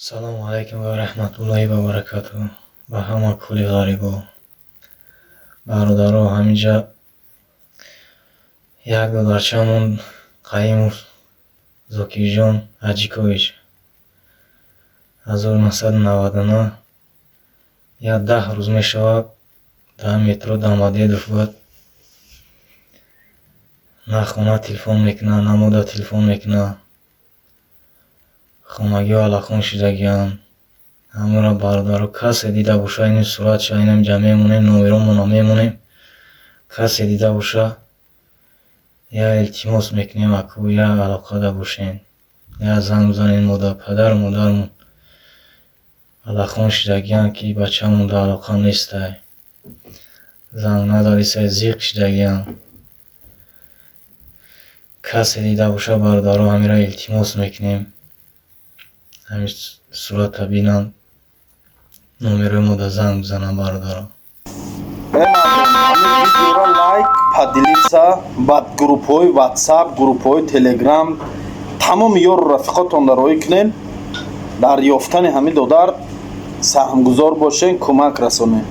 Салому алайкум ва раҳматуллоҳи ва баракатуҳ ба ҳама кули ғарибо. Бародаро, ҳаминҷа як додарчамон Қаимов Зокирҷон Аҷикович, 1999, як 10 рӯз мешавад, дар метро Домодедово буд. На хона телефон мекунад, на модар телефон мекунад. Хонагиҳо аллахон шудагианд. Ҳамаро, бародаро, касе дида боша, ин суратша инамҷа мемонем, номеромонро мемонем. Касе дида боша, я илтимос мекунем, аку я алоқада бошен, я занг бизанед модар. Падару модармон аллахон шудагианд, ки бачамон дар алоқа нестай. Занг назадисай, зиқ шудагианд. Касе дида боша, бародаро, ҳамира илтимос мекунем, ҳамин суратро бинанд, номерои мода занг бизананд, бародаро. Видеоро лайк, поделиться ба группҳои WhatsApp, группҳои Telegram, тамоми ёру рафиқотонро роҳӣ кунед. Дар ёфтани ҳамин додар саҳмгузор бошен, кӯмак расонед.